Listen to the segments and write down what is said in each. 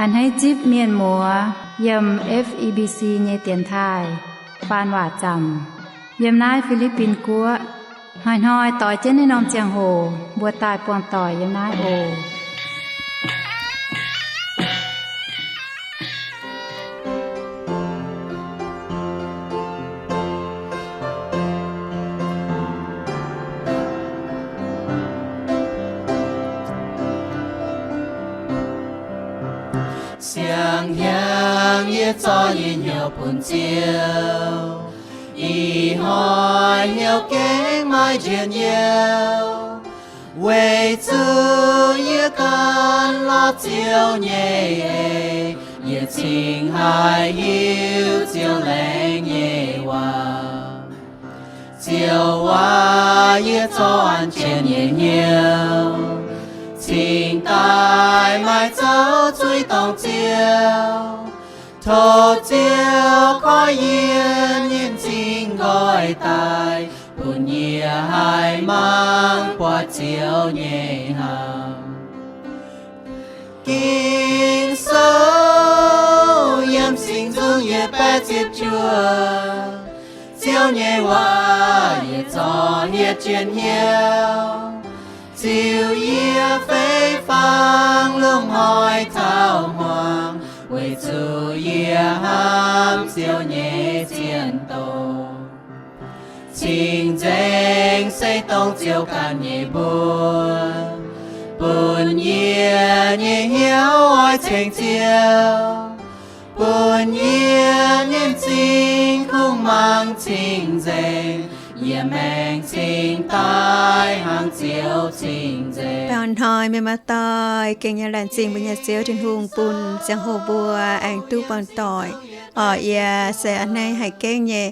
A'hneiv zipv mienh muoz yiem F E B C nyei dienx taaih faan waac zaamc yiem naaiv Fi^li^bin Guoqv. Hnoi-hnoi doix jienv naaiv norm ziangh hoc mbuo daaih buangh doic yiem naaiv oc. Siang-hnyangx yie zorqv yie hnyouv bun Ziouv. Ih hnoi hnyouv gengh maaih njien-youh, weic zuqc yie gan lorz Ziouv nyei eix. Yie cingx haih hiuv Ziouv laengz nyei waac. Ziouv aac, yie zorqv an jienv yie hnyouv, cingx daaih maaih zaux zuiz dorngc Ziouv. Tov Ziouv koiv yie nyei m'zing nqoi daaih, bun yie haih mangc buatc Ziouv nyei hnamv. Ging-Sou yiem singx nzung yie baeqv ziepc juov. Ziouv nyei waac yie zorqv hietv jienv hnyouv, ziux yie fei fangx lungh hnoi taux hmuangx, weic zuqc yie hnamv Ziouv nyei zien doz. Cing-nzengc se dongh Ziouv ganh nyei mbuox, bun yie nyei hnyouv oix ceng Ziouv, bun yie nyei m'zing kungx mangc cing-nzengc. Yie maengc cingx daaih hnangv Ziouv cing-nzengc. Baengh hnoi mienh muoz-doic, gengh nyei laengz zingh mbuo nyei Ziouv Tin-Hungh bun ziangh hoc mbuo aengx duqv buangh doic. Orqc, yie se a'hneiv haiz gengh nyei,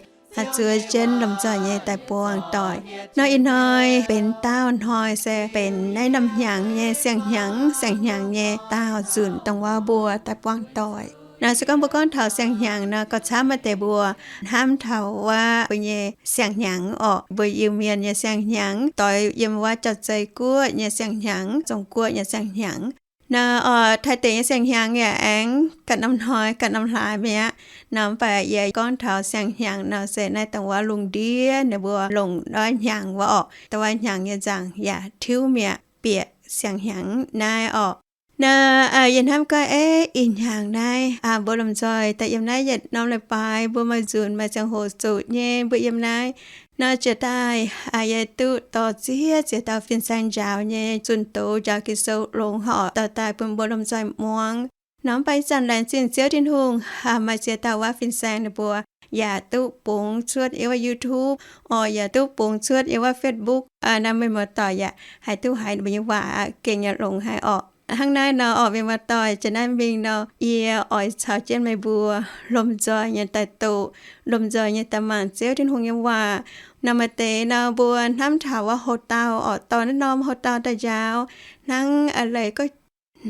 zuov jienv lomh nzoih nyei daaih buangh doic. Nor ih hnoi benx daauh hnoi se benx naaiv norm hnyangx nyei siang-hnyangx, siang-hnyangx nyei daauh nzunc dongh wuov mbuo daaih buangh doic. Nor se gorngv mbuo gorngv taux siang-hnyangx nor, gauh camv maaih deix mbuo hnamv taux wuov mbuo nyei siang-hnyangx orqc, mbuo Iu-Mienh nyei siang-hnyangx, doix yiem wuov Jauv-Zei Guoqv nyei siang-hnyangx, Zong Guoqv nyei siang-hnyangx. Nor orqc, Taiv deic nyei siang-hnyangx yaac aengx ganh norm hnoi ganh norm hlaax mi'aqv. Nor mv baac yie gorngv taux siang-hnyangx nor se naaiv dongh wuov lungh ndiev ninh mbuo longc wuov hnyangx wuov orqc, dongh wuov hnyangx nyei nzangc yaac tiuv mi'aqv, bieqc siang-hnyangx naaiv orqc. Nor yie hnamv gorngv, eix, ih hnyangx naaiv mbuo lomh nzoih daaih yiem naaiv yietc norm leiz-baaix mbuo maaih nzunc maaih ziangh hoc zuqc nyei mbuo yiem naaiv. Nor jiex daaih yie duqv dorh ziex ziex dauh fin-saeng njaaux nyei zunh doz njaaux Ging-Sou longx horc dorh daaih bun mbuo lomh nzoih muangx. Nor mv baac ih zanc laengz zingh Ziouv Tin-Hungh, maaih ziex dauh wuov fin-saeng ninh mbuo yaac duqv bungx cuotv yiem wuov YouTube, orqc, yaac duqv bungx cuotv yiem wuov Facebook. Naaiv mienh muoz-doic yaac haih duqv haiz ninh mbuo nyei waac aqv, gengh nyei longx haic orqc. Hnangv naaiv nor orqc, mienh muoz-doic, jiex naaiv mingh nor yie oix caux jienv meih mbuo lomh nzoih nyei daaih doqc, lomh nzoih nyei daaih mangc Ziouv Tin-Hungh nyei waac. Nor maaih deix nor mbuo hnamv taux wuov houx-dauh orqc, dorh naaiv norm houx-dauh daaih njaaux, hnangv a'leiz gorngv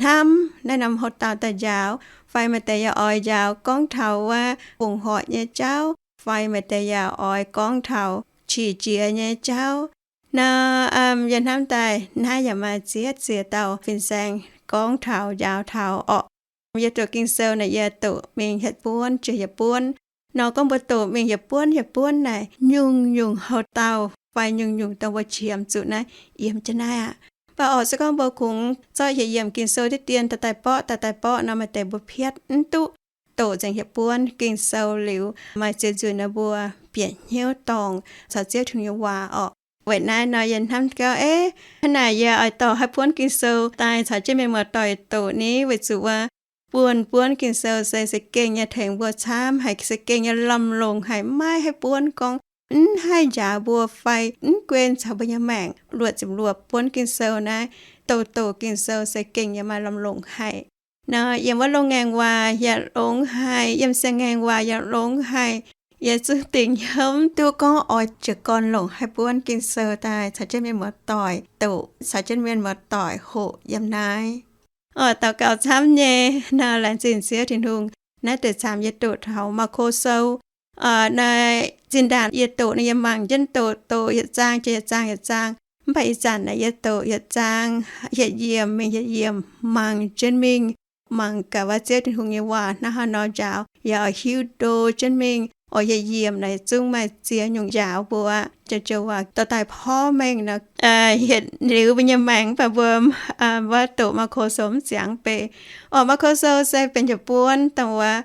hnamv naaiv norm houx-dauh daaih njaaux, fai maaih deix yaac oix njaaux gorngv taux wuov fongc horc nyei jauv, fai maaih deix yaac oix gorngv taux qiex jiez nyei jauv. Nor yie hnamv daaih naaiv yaac maaih ziex ziex dauh fin-saeng gorngv taux njaaux taux orqc. Yie doqc Ging-Sou naaic yie doqc mingh hietc buonv jiex hietc buonv. Nor gorngv mbuo doqc mingh hietc buonv hietc buonv naaic, nyungc-nyungc houx-dauh fai nyungc-nyungc dongh mbuo qiemx zuqc naaiv yiem jienv naaiv aqv. Mv baac orqc, se gorngv mbuo kungx zorqv yietc yiemc Ging-Sou diqv dien daaih daaih borqv daaih daaih borqv nor, maaih deix mbuo piatv mv duqv. Doqc nzengc hietc buonv Ging-Sou liuz, maaih ziex nzunc nor mbuo bieqc hnyouv dorngc caux Ziouv Tin-Hungh nyei waac orqc. Weic naaiv nor yie hnamv gorngv, eix, hnangv naaic yie oix dorh haaix buonv Ging-Sou daaih caux jienv mienh muoz-doic doqc ni, weic zuqc wuov buonv buonv Ging-Sou se za'gengh nyei tengx mbuo camv haic, za'gengh nyei lamh longc haic, maiv haih buonv gorngv mv haih njaaux mbuo fai mv guen caux mbuo nyei maengc luoqc ziepc luoqc buonv Ging-Sou naaiv. Doqc doqc Ging-Sou se gengh nyei maaih lamh longc haic. Nor yiem wuov loz-ngaengc waac yaac longx haic, yiem siang-ngaengc waac yaac longx haic. Yie zungv dingc hnyouv mv duqv gorngv oix jiez gorn longc haaix buonv Ging-Sou daaih caux jienv mienh muoz-doic doqc, caux jienv mienh muoz-doic hoqc yiem naaiv. Orqc, daux gaux camv nyei. Nor laengz zingh Ziouv Tin-Hungh. Naaiv deix camv yie doqc taux Maako Sou. Naaiv zinh ndaangc yie doqc naaiv yie mangc jienv doqc, doqc yietc zaang jiex yietc zaang yietc zaang. Mv baac ih zanc naaic yie doqc yietc zaang, yietc yiemc mingh yietc yiemc mangc jienv mingh. mangc gaax wuov Ziouv Tin-Hungh nyei waac hnangv haaix nor njaaux, yaac hiuv ndo jienv mingh, oix yietc yiemc naaic zungv maaih ziex nyungc njaaux mbuo aqv. Joux-joux waac dorh daaih porv mengh nor, yietc liuz mbuo nyei maengc, mv baac mbuo wuov doqc Maako Sou mv ziangx beiv. Orqc, Maako Sou se benx yietc buonv dongh wuov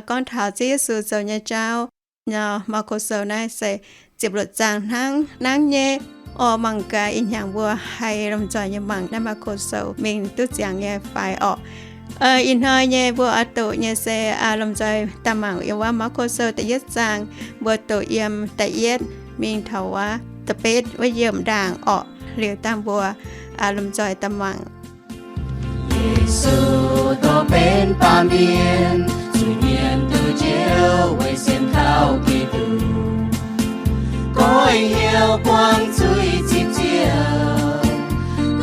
gorngv taux Ziouv Yesu zoux nyei jauv. Nor Maako Sou naaiv se ziepc luoqc zaang hnangv, hnangv nyei. Orqc, mangc gaax ih hnyangx mbuo haih lomh nzoih nyei mangc naaiv Maako Sou mingh duqv ziangx nyei fai orqc. Ih hnoi nyei mbuo oix doqc nyei se lomh nzoih daaih mangc yiem wuov Maako Sou da'yietv zaang, mbuo doqc yiem da'yietv mingh taux wuov da'betv wuov yiemc ndaangc orqc. Liuz dangh mbuo lomh nzoih daaih mangc. Yesu dongh benx baamh mienh, zuiz-mienh duqv njoux weic sienx kaux Giduc. Goiv hnyouv buangv zuiz zipv Ziouv,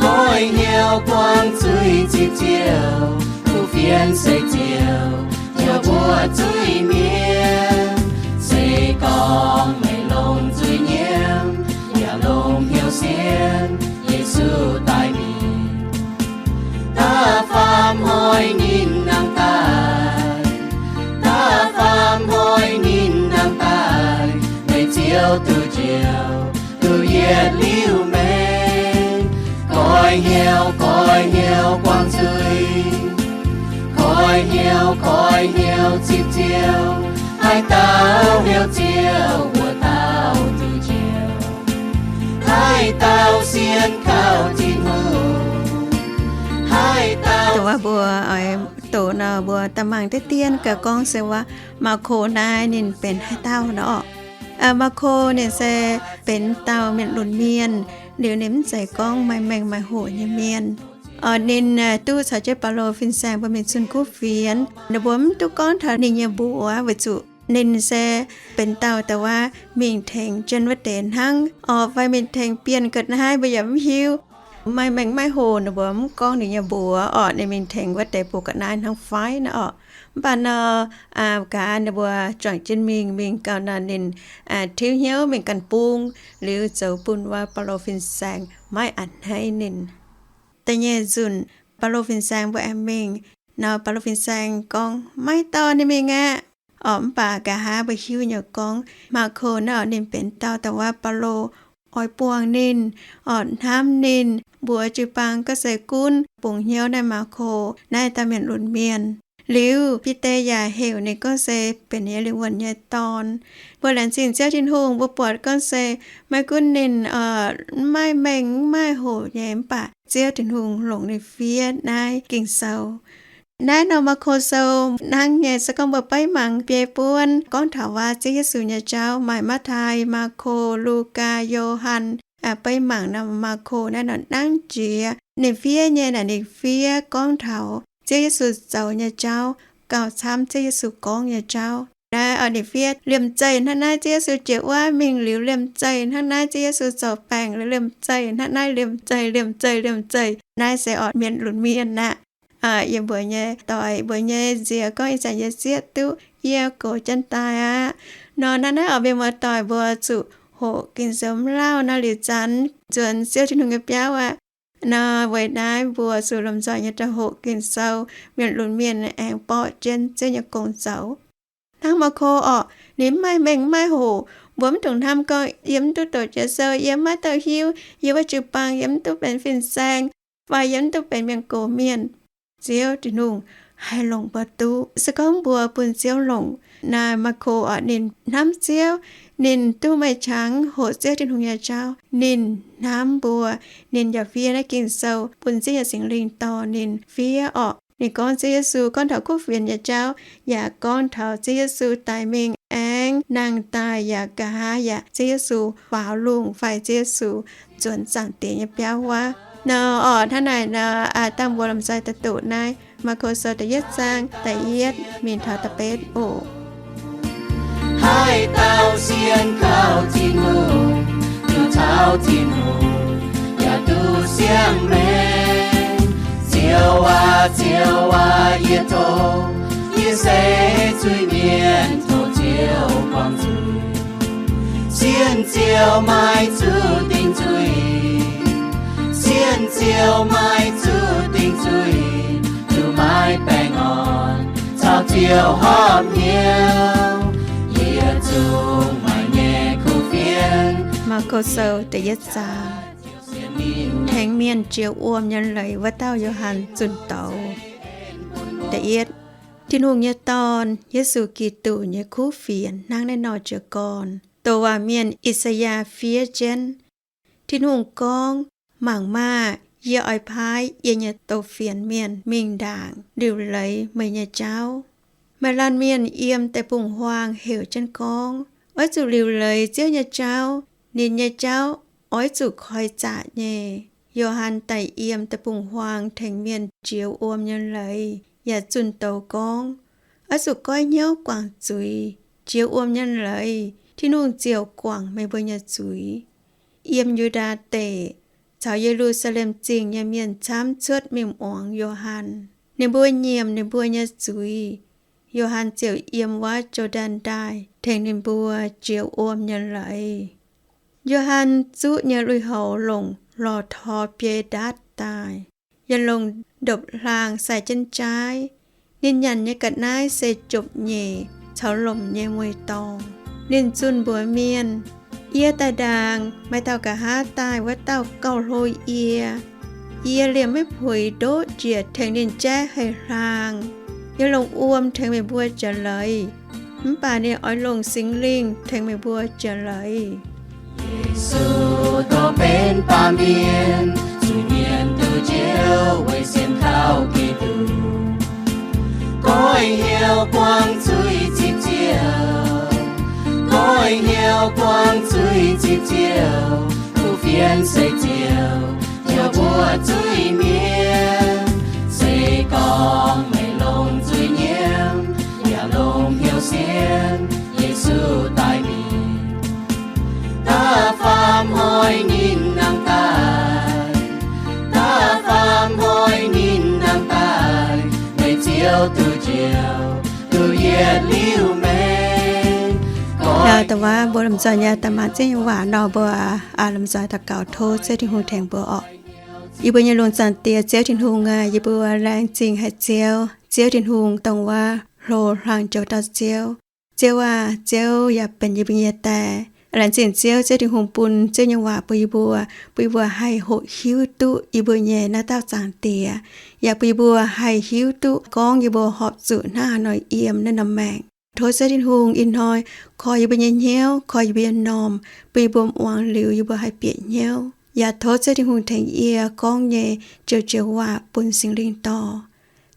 goiv hnyouv buangv zuiz zipv Ziouv, kuv fienx seix ziouc jauv mbuo zuiz-mienh. Se gorngv meih longc zuiz-nyiemv yaac longc hnyouv sienx Yesu daaih mingh, da'faam hnoi ninh nangh daaih, da'faam hnoi ninh nangh daaih, meih ziouc duqv njoux, duqv yietc liuz meih. Goiv hnyouv, goiv hnyouv buangv zuiz, goiv hnyouv, goiv hnyouv zipv Ziouv. Haaix dauh hnyouv Ziouv, wuov dauh duqv njoux. Haaix dauh sienx kaux Tin-Hungh, haaix dauh. Dongh wuov mbuo oix doqc nor, mbuo daaih mangc deix dien gaax gorngv se wuov Maako naaiv ninh benx haaix dauh nor orqc. Maako ninh se benx dauh mienh lunx mienh, liuz ninh mv zeiz gorngv maaih mengh maaih hoc nyei mienh. Orqc, ninh duqv caux jienv Baulo fin-saeng mbuo mingh zunh kuv fienx. Ninh mbuo mv duqv gorngv taux ninh nyei mbuox weic zuqc ninh se benx dauh da'wuov mingh tengx jienv wuov deix hnangv. Orqc, fai mingh tengx bienh ga'naaiv mbuo yaac mv hiuv. Maaih mengh maaih hoc ninh mbuo mv gorngv ninh nyei mbuox orqc, ninh mingh tengx wuov deix bungx ga'naaiv hnangv fai nor orqc. Mv baac nor, gaax ninh mbuo juangc jienv mingh, mingh gauh nor ninh tiuv hnyouv mingh ganh bung, liuz zoux bun wuov Baulo fin-saeng maiv a'hneiv ninh. Da'nyeic nzunc Baulo fin-saeng mbuo aengx mingh nor, Baulo fin-saeng gorngv maiv dorh ninh mingh aqv. Orqc, mv baac nqa'haav mbuo hiuv nyei gorngv Maako naaiv orqc, ninh benx dauh da'wuov Baulo oix buangh ninh, orqc, hnamv ninh, mbuox jiu-baang gorngv se gunv bungx hnyouv naaiv Maako naaiv dauh mienh lunx mienh. Liuz Bide yaac heuc ninh gorngv se benx ninh nyei lingh wuonh nyei dorn. Mbuo laengz zingh Ziouv Tin-Hungh, mbuo buatc gorngv se maiv gunv ninh maiv maaih mengh maiv maaih hoc nyei, mv baac Ziouv Tin-Hungh longc ninh fiev naaiv Ging-Sou. Naaiv norm Maako Sou hnangv nyei, se gorngv mbuo beiv mangc biei buonv gorngv taux wuov Ziouv Yesu nyei jauv, maaih Matv^taai, Maako, Lugaa, Yo^han. Beiv mangc norm Maako naaiv nor hnangv jiex ninh fiev nyei naaic, ninh fiev gorngv taux Ziouv Yesu zoux nyei jauv, gauh camv Ziouv Yesu gorngv nyei jauv. Naaiv ninh fiev liemh zeih hnangv naaiv Ziouv Yesu jiex wuov mingh, liuz liemh zeih hnangv naaiv Ziouv Yesu zoux baengc, liuz liemh zeih hnangv naaiv, liemh zeih, liemh zeih, liemh zeih. Naaiv se orqc mienh lunx mienh aqv. Yie mbuox nyei doic, mbuox nyei nziex gorngv ih zanc yie zieqv duqv, yie gox jienv daaih aqv. Nor hnangv naaiv orqc, mienh muoz-doic mbuo zuqc hoqc Ging-Sou mv lauh nor, liuz zanc nzuonx Ziouv Tin-Hungh nyei biauv aqv. Nor weic naaiv mbuo zuqc lomh nzoih nyei daaih hoqc Ging-Sou, mienh lunx mienh aengx borqv jienv Ziouv nyei gong zoux. Hnangv Maako orqc, ninh mv maaih mengh mv maaih hoc, mbuo mv dungx hnamv gorngv yie mv duqv doqc Jiex Sou, yie mv maaih dauh hiuv, yie wuov jiu-baang yie mv duqv benx fin-saeng, fai yie mv duqv benx mienh gox mienh. Ziouv Tin-Hungh haih longc mbuo duqv. Se gorngv mbuo bun Ziouv longc, naaiv Maako orqc, ninh hnamv Ziouv, ninh duqv maaih qangx hoqc Ziouv Tin-Hungh nyei jauv, ninh hnamv mbuo, ninh yaac fiev naaiv Ging-Sou bun Ziouv nyei Singx Lingh dorh ninh fiev orqc. Ninh gorngv Ziouv Yesu gorngv taux kuv fienx nyei jauv, yaac gorngv taux Ziouv Yesu daic mingh aengx nangh daaih yaac nqa'haav yaac Ziouv Yesu faaux lungh fai Ziouv Yesu nzuonx Zaangc Diex nyei biauv wuov. Nor orqc, hnangv naaic nor, dangh mbuo lomh nzoih daaih doqc naaiv Maako Sou da'yietv zaang da'yietv mingh taux da'betv oc. Haaix dauh sienx kaux Tin-Hungh, zuqc caux Tin-Hungh yaac duqv siang-maengc. Ziouv aac, Ziouv aac, yie tov, yie se zuiz-mienh, tov Ziouv buangh nzuih. Sienx Ziouv maiv zuqc dingc nzuih, sienx Ziouv maiv zuqc dingc nzuih, zuqc maiv baengh orn caux Ziouv horpc hnyouv, yietc zungv maaih nyei kuv fienx. Maako Sou da'yietv zaang. Tengx mienh jiex wuom nyei leiz wuov dauh Yo^han zunh douz. Da'yietv, Tin-Hungh nyei Dorn, Yesu Giduc nyei kuv fienx hnangv naaiv nor jiez gorn. Douc waac mienh I^saa^yaa fiev jienv, Tin-Hungh gorngv, Mangc maah! Yie oix paaiv yie nyei douc fienx mienh mingh ndaangc liuc leiz meih nyei jauv. Maaih laanh mienh yiem deic-bung-huaang heuc jienv gorngv, Oix zuqc liuc leiz Ziouv nyei jauv. Ninh nyei jauv oix zuqc koi zaqc nyei. Yo^han daaih yiem deic-bung-huaang tengx mienh jiex wuom nyei leiz yaac zunh douz gorngv, Oix zuqc goiv hnyouv guangc zuiz. Jiex wuom nyei leiz, Tin-Hungh ziouc guangc meih mbuo nyei zuiz. Yiem Yu^ndaa Deic caux Ye^lu^saa^lem Zingh nyei mienh camv cuotv mingh muangx Yo^han. Ninh mbuo nyiemc ninh mbuo nyei zuiz. Yo^han ziouc yiem wuov Jor^ndaen Ndaaih tengx ninh mbuo jiex wuom nyei leiz. Yo^han zuqv nyei lui-houx longc lorh tor biei ndaatv daaih. Yiem longc ndopv-hlaang sai jienv jaaiv. Ninh nyanc nyei ga'naaiv se jopv-nyeic caux lomc nyei mueiz-dorngh. Ninh zunh mbuox mienh, Yie daaih ndaangc maaih dauh nqa'haav daaih wuov dauh gauh hlo yie. Yie liemh maiv puix ndoqv njiec tengx ninh jaiv haic hlaang. Yie longc wuom tengx meih mbuo jiex leiz, mv baac ninh oix longc Singx Lingh tengx meih mbuo jiex leiz. Yesu dongh benx baamh mienh zuiz-mienh duqv njoux weic sienx kaux Giduc. Goiv hnyouv buangv zuiz zipv Ziouv, goiv hnyouv buangv zuiz zipv Ziouv. Kuv fienx se Ziouv, Ziouv mbuo zuiz-mienh. Se gorngv meih longc zuiz-nyiemv yaac longc hnyouv sienx Yesu daaih mingh, da'faam hnoi ninh nangh daaih, da'faam hnoi ninh nangh daaih, meih Ziouv duqv njoux, duqv yietc liuz meih. Da'wuov mbuo lomh nzoih nyei daaih mangc Ziouv nyei waac nor, mbuo lomh nzoih daux gaux tov Ziouv Tin-Hungh tengx mbuo orqc. Yie mbuo nyei lungh zaangc Diex, Ziouv Tin-Hungh aac, yie mbuo laengz zingh haic Ziouv. Ziouv Tin-Hungh dongh wuov hlo hlang joux dauh Ziouv. Ziouv aac, Ziouv yaac benx yie mbuo nyei die. Laengz zingh Ziouv, Ziouv Tin-Hungh bun Ziouv nyei waac bun yie mbuo, bun yie mbuo haih hoqc hiuv duqv yie mbuo nyei naaiv dauh Zaangc Diex, yaac bun yie mbuo haih hiuv duqv gorngv yie mbuo horpc zuqc hnangv haaix nor yiem naaiv norm maengc. Tov Ziouv Tin-Hungh ih hnoi koi yie mbuo nyei hnyouv, koi yie mbuo nyei m'normh, bun yie mbuo muangx liuz yie mbuo haih bieqc hnyouv. Yaac tov Ziouv Tin-Hungh tengx yie gorngv nyei joux-joux waac bun Singx Lingh dorh.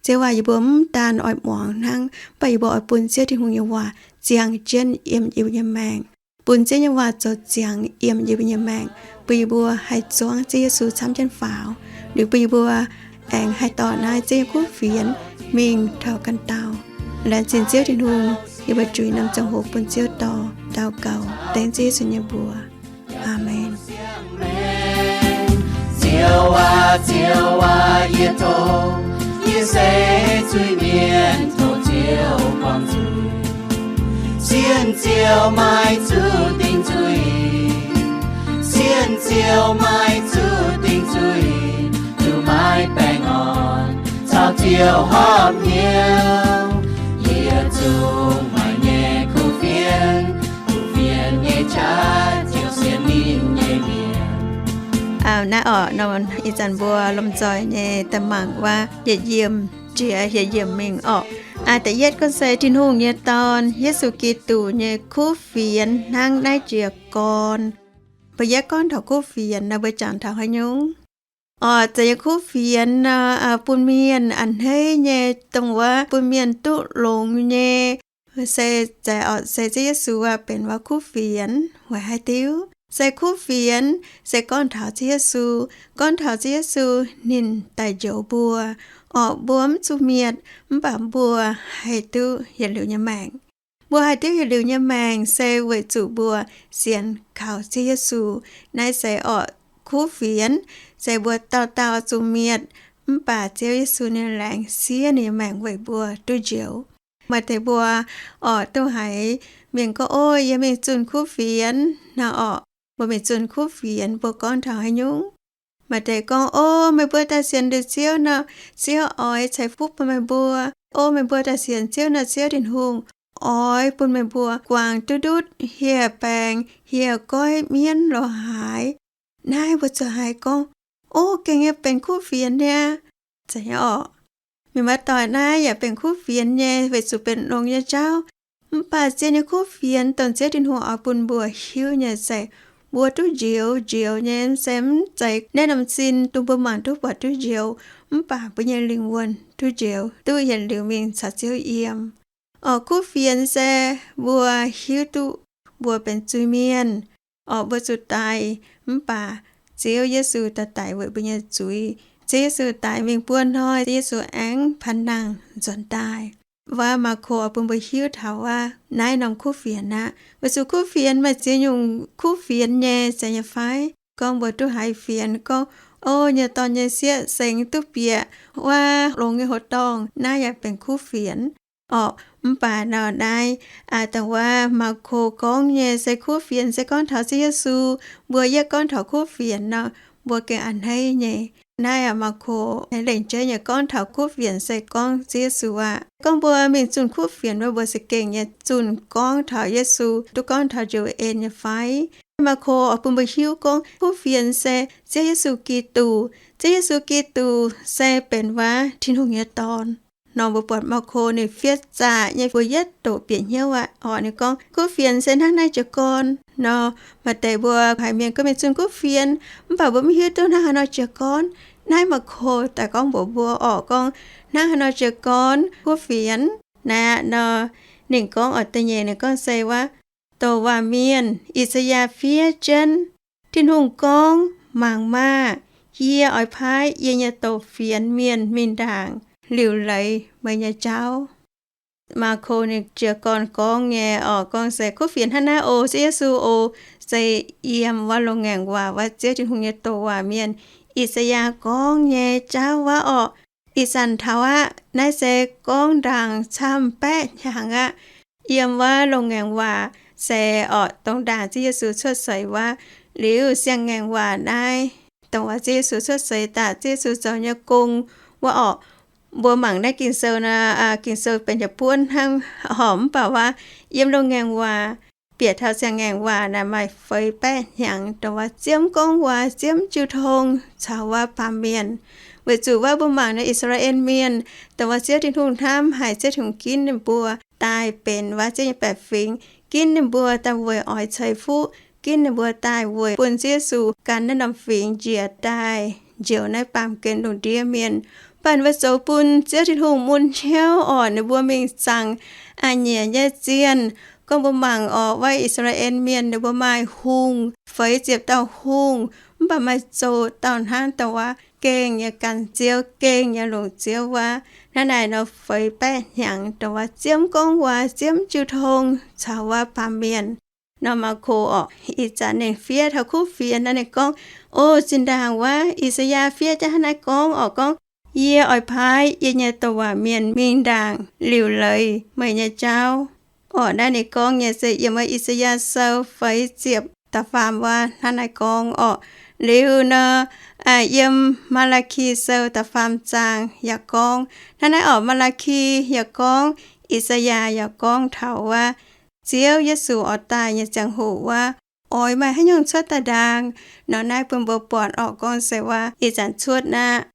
Ziouv aac, yie mbuo mv daan oix muangx hnangv, mv baac yie mbuo oix bun Ziouv Tin-Hungh nyei waac ziangh jienv yiem yie mbuo nyei maengc, bun Ziouv nyei waac zoux ziangx yiem yie mbuo nyei maengc, bun yie mbuo haih zuangv Ziouv Yesu camv jienv faaux, liuz bun yie mbuo aengx haih dorh naaiv Ziouv nyei kuv fienx mingh taux ganh dauh. Laengz zingh Ziouv Tin-Hungh. Yie mbuo juix norm ziangh hoc bun Ziouv dorh, daux gaux dengv Ziouv Yesu nyei mbuox. Aamen. Ziouv aac, Ziouv aac, yie tov, yie se zuiz-mienh tov Ziouv guangc nzunc. Sienh Ziouv maiv zuqc dingc zuiz, sienh Ziouv maiv zuqc dingc zuiz, zuqc maaih baengh orn caux Ziouv horpc hnyouv. Yietc zungv maaih nyei kuv fienx, kuv fienx nyei qaqv ziouc sienx ninh nyei mienh. Naaiv orqc, ih zanc mbuo lomh nzoih nyei daaih mangc wuov yietc yiemc jiex yietc yiemc mingh orqc. Da'yietv gorngv se Tin-Hungh nyei Dorn, Yesu Giduc nyei kuv fienx hnangv naaiv jiez gorn. Mbuo yietv gorngv taux kuv fienx nor, mbuo jangx taux haaix nyungc? Orqc, zeiz nyei kuv fienx nor, bun mienh a'hneiv nyei, dongh wuov bun mienh duqv longx nyei, se zeiz orqc, se Ziouv Yesu aac benx wuov kuv fienx. Weic haaix diuc? Se kuv fienx se gorngv taux Ziouv Yesu. Gorngv taux Ziouv Yesu, ninh daaih njoux mbuo, orqc, mbuo mv zuqc mietc, mv baac mbuo haih duqv yietc liuz nyei maengc. Mbuo haih duqv yietc liuz nyei maengc se weic zuqc mbuo sienx kaux Ziouv Yesu. Naaiv se orqc kuv fienx, se mbuo dauh dauh zuqc mietc, mv baac Ziouv Yesu ninh laengz siev ninh nyei maengc weic mbuo duqv njoux. Maaih deix mbuo orqc duqv haiz mienh gorngv, Ov, yie mingh zunh kuv fienx nor orqc. Mbuo mingh zunh kuv fienx, mbuo gorngv taux haaix nyungc? Maaih deix gorngv, O meih mbuo daaih sienx liuz Ziouv nor, Ziouv oix ceix fuqv bun meih mbuo. O meih mbuo daaih sienx Ziouv nor, Ziouv Tin-Hungh oix bun meih mbuo guangc duqv ndutv hieh baengc hieh goiv mienv lorz haaix. Naaiv mbuo zuqc haiz gorngv, O, gengh nyei benx kuv fienx niaa. Zeiz nyei orqc. Mienh muoz-doic, naaiv yaac benx kuv fienx nyei weic zuqc benx longx nyei jauv. Mv baac zien nyei kuv fienx dongh Ziouv Tin-Hungh oix bun mbuo hiuv nyei se mbuo duqv njoux njoux nyei, se mv zeiz naaiv norm sin dongh mbuo mangc duqv buatc duqv njoux, mv baac mbuo nyei lingh wuonh duqv njoux, duqv yietc liuz mingh caux Ziouv yiem. Orqc, kuv fienx se mbuo hiuv duqv mbuo benx zuiz-mienh. Orqc, mbuo zuqc daic, mv baac Ziouv Yesu daaih daic weic mbuo nyei zuiz. Ziouv Yesu daic mingh buo hnoi, Yesu aengx panh nangh nzuonx daaih. Wuov Maako oix bun mbuo hiuv taux wuov naaiv norm kuv fienx aqv. Weic zuqc kuv fienx maaih ziex nyungc kuv fienx nyei, zeiz nyei fai? Gorngv mbuo duqv haiz fienx gorngv, O, nyei dorn nyei sieqv sengx duqv bieqc wuov longx nyei hoc dorngh, naaiv yaac benx kuv fienx. Orqc, mv baac nor naaiv, aa, dongh wuov Maako gorngv nyei se kuv fienx se gorngv taux Ziouv Yesu. Mbuo yietv gorngv taux kuv fienx nor, mbuo gengh a'hneiv nyei. Naaiv aqv, Maako lengc jeiv nyei gorngv taux kuv fienx se gorngv Ziouv Yesu aqv. Gorngv mbuo mingh zunh kuv fienx wuov, mbuo za'gengh nyei zunh gorngv taux Yesu, duqv gorngv taux njoux en nyei fai? Maako oix bun mbuo hiuv gorngv kuv fienx se Ziouv Yesu Giduc. Ziouv Yesu Giduc se benx wuov Tin-Hungh nyei Dorn. Nor mbuo buatc Maako ninh fiev zaqc nyei mbuo yietv doqc bieqc hnyouv aqv. Orqc, ninh gorngv kuv fienx se hnangv naaiv jiez gorn. Nor maaih deix mbuo haiz mienh gorngv mingh zunh kuv fienx, mv baac mbuo mv hiuv duqv hnangv haaix nor jiez gorn. Naaiv Maako daaih gorngv mbuox mbuo orqc, gorngv hnangv haaix nor jiez gorn kuv fienx. Naaiv aqv nor, ninh gorngv oix da'nyeic ninh gorngv se wuov douc waac mienh I^saa^yaa fiev jienv, Tin-Hungh gorngv, Mangc maah! Yie oix paaiv yie nyei douc fienx mienh mingh ndaangc liuc leiz meih nyei jauv. Maako ninh jiez gorn gorngv nyei orqc, gorngv se kuv fienx hnangv naaiv oc, Ziouv Yesu oc, se yiem wuov loz-ngaengc waac wuov Ziouv Tin-Hungh nyei douc waac mienh I^saa^yaa gorngv nyei jauv wuov orqc. Ih zanc taux aqv, naaiv se gorngv ndaangc camv baeqv hnyangx aqv. Yiem wuov loz-ngaengc waac se orqc, dongh ndaangc Ziouv Yesu cuotv seix wuov, liuz siang-ngaengc waac naaiv, dongh wuov Ziouv Yesu cuotv seix daaih, Ziouv Yesu zoux nyei gong wuov orqc. Mbuo mangc naaiv Ging-Sou nor, Ging-Sou benx yietc buonv hnangv horpc, mv baac wuov yiem loz-ngaengc waac bieqc taux siang-ngaengc waac naaic maaih feix baeqv hnyangx, dongh wuov ziemv gorngv waac, ziemv jiu tong caux wuov baamh mienh. Weic zuqc wuov mbuo mangc naaiv I^saa^laa^en Mienh, dongh wuov Ziouv Tin-Hungh hnamv haic Ziouv Tin-Hungh ginv ninh mbuo daaih benx wuov Ziouv nyei baeqc fingx, ginv ninh mbuo daaih weic oix ceix fuqv, ginv ninh mbuo daaih weic bun Ziouv Yesu gan naaiv norm fingx njiec daaih njoux naaiv baamh gen lungh ndiev mienh. Mv baac ninh mbuo zoux bun Ziouv Tin-Hungh mun hnyouv orqc, ninh mbuo mingh zaangc a'nyiec nyei zienh. Gorngv mbuo mangc orqc, wuov I^saa^laa^en Mienh ninh mbuo maaih hungh, feix ziepc dauh hungh, mv baac maaih zoqc dauh hnangv dongh wuov gengh nyei gan Ziouv, gengh nyei longc Ziouv wuov. Hnangv naaic nor feix baeqv hnyangx dongh wuov ziemv gorngv waac, ziemv jiu tong caux wuov baamh mienh. Nor Maako orqc, ih zanc ninh fiev taux kuv fienx nor ninh gorngv, O, zinh ndaangc wuov I^saa^yaa fiev jaax hnangv naaiv gorngv orqc, gorngv, Yie oix paaiv yie nyei douc waac mienh mingh ndaangc liuc leiz meih nyei jauv. Orqc, naaiv ninh gorngv nyei se yiem wuov I^saa^yaa Sou feix ziepc da'faam wuov hnangv naaiv gorngv orqc. Liuz nor, yiem Maa^laa^ki Sou da'faam zaang yaac gorngv hnangv naaiv orqc. Maa^laa^ki yaac gorngv, I^saa^yaa yaac gorngv taux wuov Ziouv Yesu oix daaih nyei ziangh hoc wuov, oix maaih haaix nyungc cuotv daaih ndaangc. Nor naaiv bun mbuo buatc orqc, gorngv se wuov ih zanc cuotv naaiv.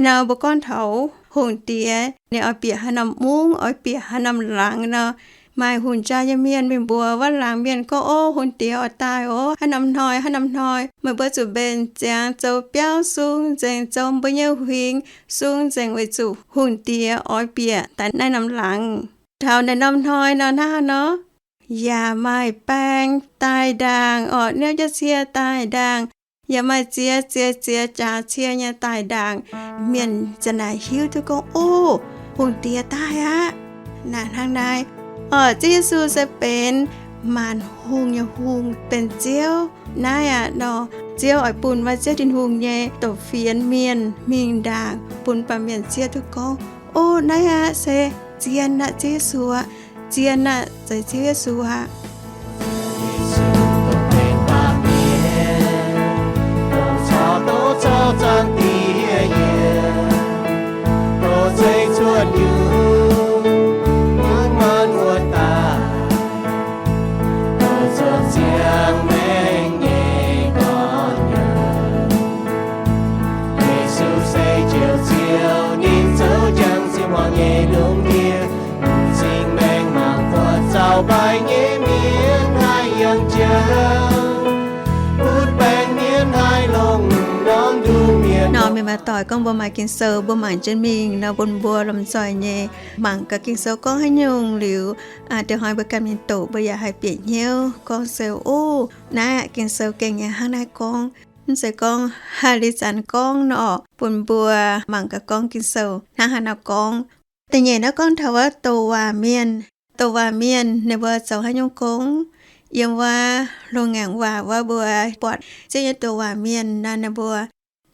Nor mbuo gorngv taux hungh diex ninh oix bieqc haaix norm mungv, oix bieqc haaix norm laangz nor, maaih hungh jaa nyei mienh mingh mbuox wuov laangz mienh gorngv, O, hungh diex oix daaih oc. Haaix norm hnoi, haaix norm hnoi meih mbuo zuqc mbenc ziangx zoux biauv sung nzengc, zoux mbuo nyei huingx sung nzengc, weic zuqc hungh diex oix bieqc daaih naaiv norm laangz. Taux naaiv norm hnoi nor, hnangv haaix nor yaac maaih baeng daaih ndaangc orqc, niouv jienv cie daaih ndaangc, yaac maaih ziex ziex ziex jaax cie nyei daaih ndaangc. Mienh ziouc naaic hiuv duqv gorngv, O, hungh diex daaih aqv. Naaic hnangv naaiv orqc, Ziouv Yesu se benx maanc hungh nyei hungh, benx Ziouv. Naaiv aqv nor, Ziouv oix bun wuov Ziouv Tin-Hungh nyei douc fienx mienh mingh ndaangc bun baamh mienh zieqv duqv gorngv, O, naaiv aqv se zien aqv, Ziouv Yesu aqv. Zien aqv, zeiz Ziouv Yesu aqv. Zanc diex yie, dorh zeiv cuotv nyungc, mangc maanh wuov daaih, dorh zuqc ziangh maengc nyei dorn-youz. Yesu se Ziouv, Ziouv, ninh zoux jangx ziangh hoc nyei lungh ndiev, m'zing maengc mangc buatc zaux mbaih nyei mienh haih yangh jauv, butv baengc mienh haih longc norm nduqc mienh. Nor mienh maaih doic, gorngv mbuo maaih Ging-Sou, mbuo mangc jienv mingh nor, bun mbuo lomh nzoih nyei mangc gaax Ging-Sou gorngv haaix nyungc liuz, dieh hnoi mbuo ganh mingh doqc, mbuo yaac haih bieqc hnyouv gorngv se, Ov, naaiv aqv, Ging-Sou gengh nyei hnangv naaiv gorngv. Mv zeiz gorngv haaix liuz zanc gorngv nor, bun mbuo mangc gaax gorngv Ging-Sou hnangv haaix nor gorngv. Da'nyeic naaiv gorngv taux wuov douc waac mienh. Douc waac mienh ninh mbuo zoux haaix nyungc gong? Yiem wuov loz-ngaengc waac wuov mbuo buatc Ziouv nyei douc waac mienh naaiv, ninh mbuo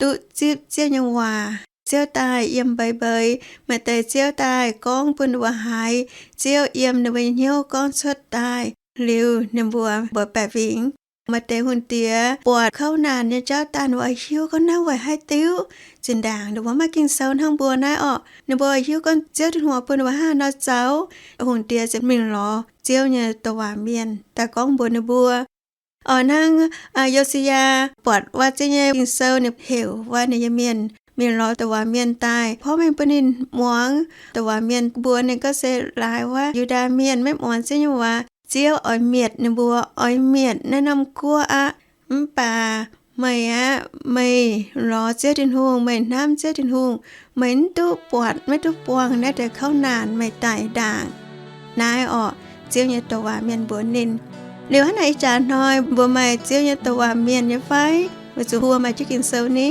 duqv zipv Ziouv nyei waac. Ziouv daaih yiem mbeix mbeix, maaih deix Ziouv daaih gorngv bun ninh mbuo haiz, Ziouv yiem ninh mbuo nyei hnyouv gorngv cuotv daaih liuz, ninh mbuo mbuox baeqc fingx. Maaih deix hungh diex buatc kouv naanc nyei jauv daaih, ninh mbuo hiuv gorngv naaiv weic haaix diuc. Zinh ndaangc ninh mbuo maiv maaih Ging-Sou hnangv mbuo naaiv orqc. Ninh mbuo hiuv gorngv Ziouv Tin-Hungh bun ninh mbuo hnangv haaix nor zoux. Hungh diex ziouc mingh lorz Ziouv nyei douc waac mienh daaih gorngv mbuox ninh mbuo. Oix hnangv Yo^si^yaa buatc wuov Ziouv nyei Ging-Sou, ninh heuc wuov ninh nyei mienh mingh lorz douc waac mienh daaih porv mengh bun ninh muangx. Douc waac mienh mbuox ninh gorngv se laaix wuov Yu^ndaa Mienh maiv muangx Ziouv nyei waac, Ziouv oix mietc ninh mbuo, oix mietc naaiv norm guoqv aqv. Mv baac meih aqv, meih lorz Ziouv Tin-Hungh, meih hnamv Ziouv Tin-Hungh, meih mv duqv buatc, maiv duqv buangh naaiv deix kouv naanc, meih daic ndaangc. Naaiv orqc, Ziouv nyei douc waac mienh mbuox ninh. Liuz hnangv naaic ih jaax hnoi mbuo maaih Ziouv nyei douc waac mienh nyei fai? Weic zuqc mbuo maaih jienv Ging-Sou ni.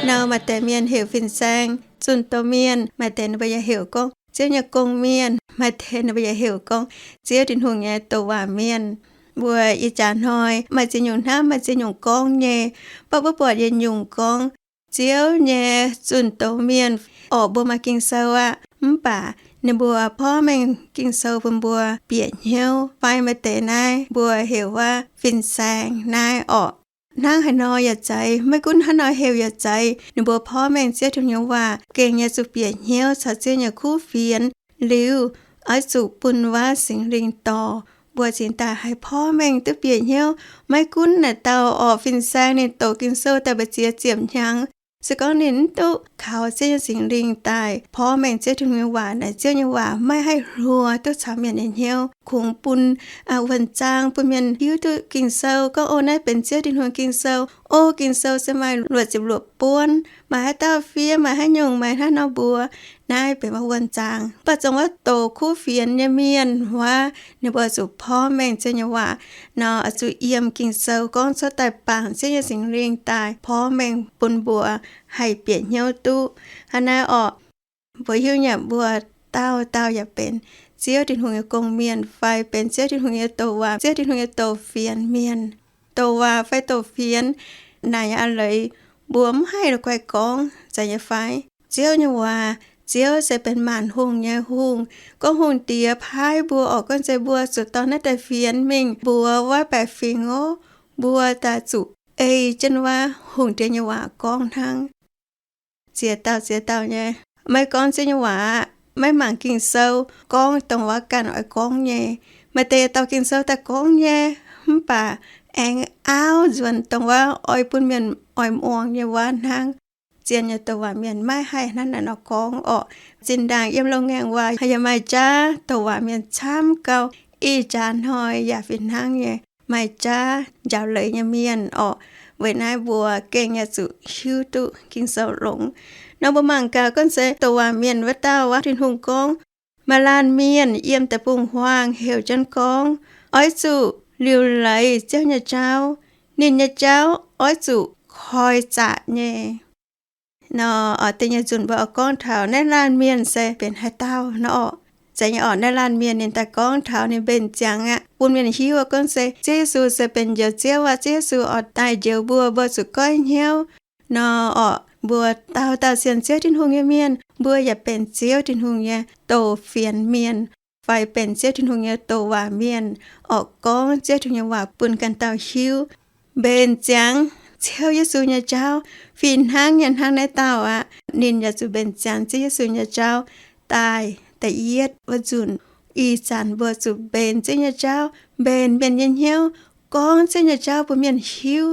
Nor maaih deix mienh heuc fin-saeng zunh doz mienh, maaih deix ninh mbuo yaac heuc gorngv Ziouv nyei gong-mienh, maaih deix ninh mbuo yaac heuc gorngv Ziouv Tin-Hungh nyei douc waac mienh. Mbuo ih jaax hnoi maaih ziex nyungc hnamv, maaih ziex nyungc gorngv nyei. Mv baac mbuo buatc yietc nyungc gorngv Ziouv nyei zunh doz mienh orqc, mbuo maaih Ging-Sou aqv, mv baac ninh mbuo porv mengh Ging-Sou bun mbuo bieqc hnyouv fai? Maaih deix naaiv mbuo heuc wuov fin-saeng naaiv orqc. Hnangv haaix nor yaac zeiz, maiv gunv hnangv nor heuc yaac zeiz, ninh mbuo porv mengh Ziouv Tin-Hungh nyei waac gengh nyei zuqc bieqc hnyouv caux Ziouv nyei kuv fienx liuz, oix zuqc bun wuov Singx Lingh dorh mbuo cingx daaih haih porv mengh duqv bieqc hnyouv. Maiv gunv naaic dauh orqc fin-saeng ninh doqc Ging-Sou daaih mbu'ziex ziepc hnyangx, se gorngv ninh mv duqv kaux Ziouv nyei Singx Lingh daaih porv mengh Ziouv Tin-Hungh nyei waac naaic, Ziouv nyei waac maiv haih hluo duqv caux mienh nyei hnyouv. Kungx bun wuonh zaang bun mienh hiuv duqv Ging-Sou gorngv, O, naaiv benx Ziouv Tin-Hungh Ging-Sou. O, Ging-Sou se maaih luoqc ziepc luoqc buonv. Maaih haaix dauh fiev, maaih haaix nyungc, maaih hnangv nor mbuox. Naaiv benx wuov wuonh zaang. Mv baac zong wuov doqc kuv fienx nyei mienh wuov, ninh mbuo zuqc porv mengh Ziouv nyei waac nor, zuqc yiem Ging-Sou gorngv cuotv daaih bangc Ziouv nyei Singx Lingh daaih porv mengh bun mbuo haih bieqc hnyouv duqv. Hnangv naaiv orqc, mbuo hiuv nyei mbuo dauh dauh yaac benx Ziouv Tin-Hungh nyei gong-mienh fai benx Ziouv Tin-Hungh nyei douc waac, Ziouv Tin-Hungh nyei douc fienx mienh. Douc waac fai douc fienx naaic nyei a'leiz, mbuo mv haih la'guaih gorngv, zeiz nyei fai? Ziouv nyei waac, Ziouv se benx maanc hungh nyei Hungh. Gorngv hungh diex paaiv mbuo orqc, gorngv zeiz mbuo zuqc dorh naaiv deix fienx mingh mbuox wuov baeqc fingx orqc, mbuo daaih zuqc ei jienv wuov hungh diex nyei waac gorngv hnangv. Ziex dauh ziex dauh nyei, maiv gorngv Ziouv nyei waac aqv, maiv mangc Ging-Sou gorngv dongh wuov ganh oix gorngv nyei. Maaih deix dauh Ging-Sou daaih gorngv nyei, mv baac aengx auv nzuonx dongh wuov oix bun mienh oix muangx nyei waac hnangv. Zien nyei douc waac mienh maiv haih hnangv naaiv nor gorngv orqc. Zinh ndaangc yiem loz-ngaengc waac yaac maaih jaax douc waac mienh camv gau, ih jaax hnoi yaac fih hnangv nyei. Maaih jaax njaaux leiz nyei mienh orqc. Weic naaiv mbuo gengh yaac zuqc hiuv duqv Ging-Sou longx. Nor mbuo mangc gaax, gunv se douc waac mienh wuov dauh waac Tin-Hungh gorngv, maaih laanh mienh yiem deic-bung-huaang heuc jienv gorngv, oix zuqc liuc leiz Ziouv nyei jauv. Ninh nyei jauv oix zuqc koi zaqc nyei. Nor da'nyeic nzunc mbuo oix gorngv taux naaiv laanh mienh se benx haaix dauh nor orqc. Zeiz nyei orqc, naaiv laanh mienh ninh daaih gorngv taux ninh mbenc ziangx aqv, bun mienh hiuv gunv se Ziouv Yesu se benx Njoux Ziouv aqv. Ziouv Yesu oix daaih njoux mbuo, mbuo zuqc goiv hnyouv. Nor orqc, mbuo dauh dauh sienx Ziouv Tin-Hungh nyei mienh, mbuo yaac benx Ziouv Tin-Hungh nyei douc fienx mienh, fai benx Ziouv Tin-Hungh nyei douc waac mienh, orqc, gorngv Ziouv Tin-Hungh nyei waac bun ganh dauh hiuv. Mbenc ziangx Ziouv Yesu nyei jauv fih hnangv nyei hnangv naaiv dauh aqv. Ninh yaac zuqc mbenc ziangx Ziouv Yesu nyei jauv daaih da'yietv wuov nzunc. Ih zanc mbuo zuqc mbenc Ziouv nyei jauv, mbenc mienh nyei hnyouv, gorngv Ziouv nyei jauv bun mienh hiuv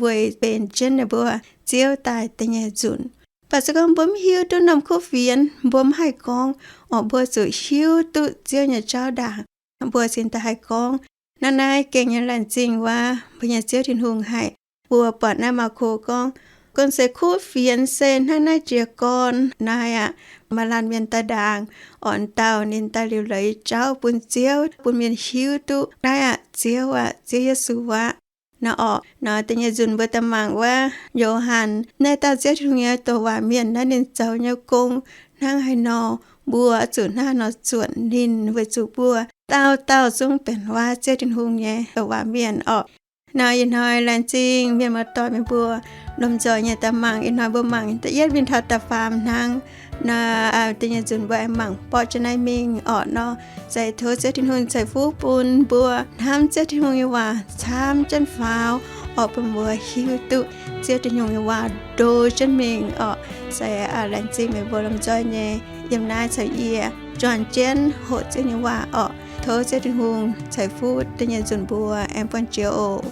weic mbenc jienv ninh mbuo Ziouv daaih da'nyeic nzunc. Baac se gorngv mbuo mv hiuv duqv norm kuv fienx, mbuo mv haih gorngv. Orqc, mbuo zuqc hiuv duqv Ziouv nyei jauv ndaangc, mbuo cingx daaih haih gorngv. Naaiv naaiv gengh nyei laengz zingh wuov mbuo nyei Ziouv Tin-Hungh haic. Mbuo buatc naaiv Maako gorngv, gunv se kuv fienx se hnangv naaiv jiez gorn naaiv aqv. Maaih laanh mienh daaih ndaangc, orqc, dauh ninh daaih liuc leiz jauv bun Ziouv, bun mienh hiuv duqv naaiv aqv, Ziouv aqv, Ziouv Yesu aqv. Nor orqc, nor da'nyeic nzunc mbuo daaih mangc wuov Yo^han, naaiv dauh Ziouv Tin-Hungh nyei douc waac mienh naaiv ninh zoux nyei gong hnangv haaix nor, mbuo zuqc hnangv haaix nor zuotc ninh, weic zuqc mbuo dauh dauh zungv benx wuov Ziouv Tin-Hungh nyei douc waac mienh orqc. Nor ih hnoi laengz zingh mienh muoz-doic meih mbuo lomh nzoih nyei daaih mangc. Ih hnoi mbuo mangc da'yietv mingh taux da'faam hnangv. Nor da'nyeic nzunc mbuo aengx mangc borqv jienv naaiv mingh orqc. Nor se tov Ziouv Tin-Hungh ceix fuqv bun mbuo hnamv Ziouv Tin-Hungh nyei waac camv jienv faaux, orqc, bun mbuo hiuv duqv Ziouv Tin-Hungh nyei waac ndo jienv mingh orqc. Se laengz zingh meih mbuo lomh nzoih nyei yiem naaiv caux yie juangc jienv hoqc Ziouv nyei waac orqc. Tov Ziouv Tin-Hungh ceix fuqv da'nyeic nzunc mbuo aengx buangh jiex oc.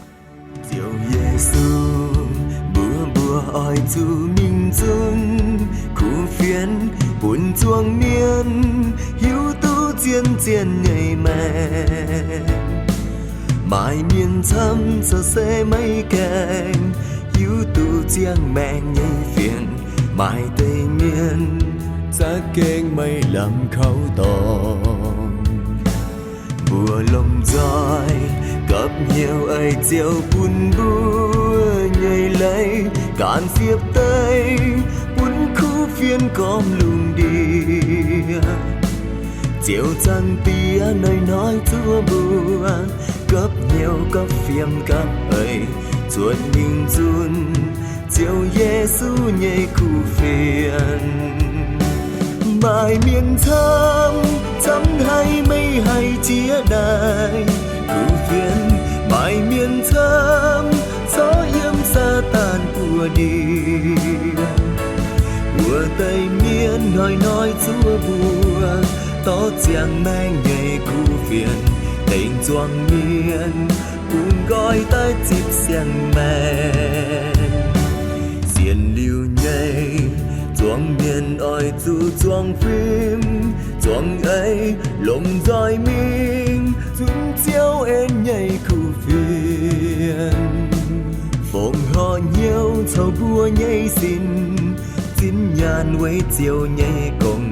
Ziouv Yesu, mbuo, mbuo oix zuqc mingh zunv kuv fienx bun zuangx mienh hiuv duqv zien zien nyei maengc. Maaih mienh camv caux se maiv gaengh hiuv duqv ziangh maengc nyei fienx. Maaih deix mienh za'gengh maiv lamh kaux dorngx. Mbuo lomh nzoih gapv hnyouv eix Ziouv bun mbuo nyei leiz, ganh siepv deix bun kuv fienx gormx lungh ndiev. Ziouv Zaangc Diex hnoi-hnoi zuov mbuo gapv hnyouv gapv fiem gapv eix, zuotc mingh zunv Ziouv Yesu nyei kuv fienx. Maaih mienh camv, camv haic maiv haih jiex daaih kuv fienx. Maaih mienh camv corc yiem Saadaan buoz-ndiev. Wuov deix mienh hnoi-hnoi zuov mbuo dorh ziangh maengc nyei kuv fienx tengx zuangx mienh bungx nqoi daaih zipv siang-maengc. Sienx liuz nyei zuangx mienh oix zuqc zuangx fim zuangx eix, lomh nzoih mingh zunv Ziouv en nyei kuv fienx. Fongc horc hnyouv caux mbuo nyei sin, zinh nyaanh weic Ziouv nyei gong,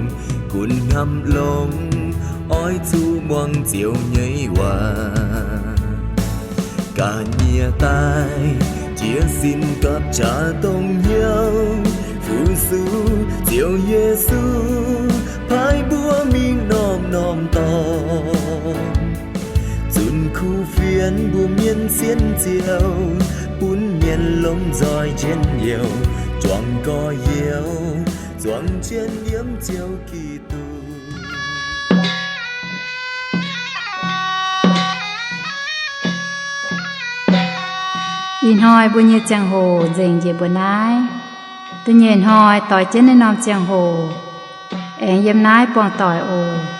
gunv hnamv longx oix zuqc muangx Ziouv nyei waac. Ga'nyiec daaih jiez sin gapv qaqv dongh hnyouv fu-sux Ziouv Yesu paaiv mbuo mingh norm-norm dorngx. Zunc kuv fienx mbuo mienh sienx Ziouv, bun mienh lomh nzoih njien-youh, juangc gorx-youz, zuangx jienv yiem Ziouv Giduc. Ih hnoi mbuo nyei ziangh hoc nzengc njiec mbuo naaiv. Da'nyeic hnoi doix jienv naaiv norm ziangh hoc, aengx yiem naaiv buangh doic oc.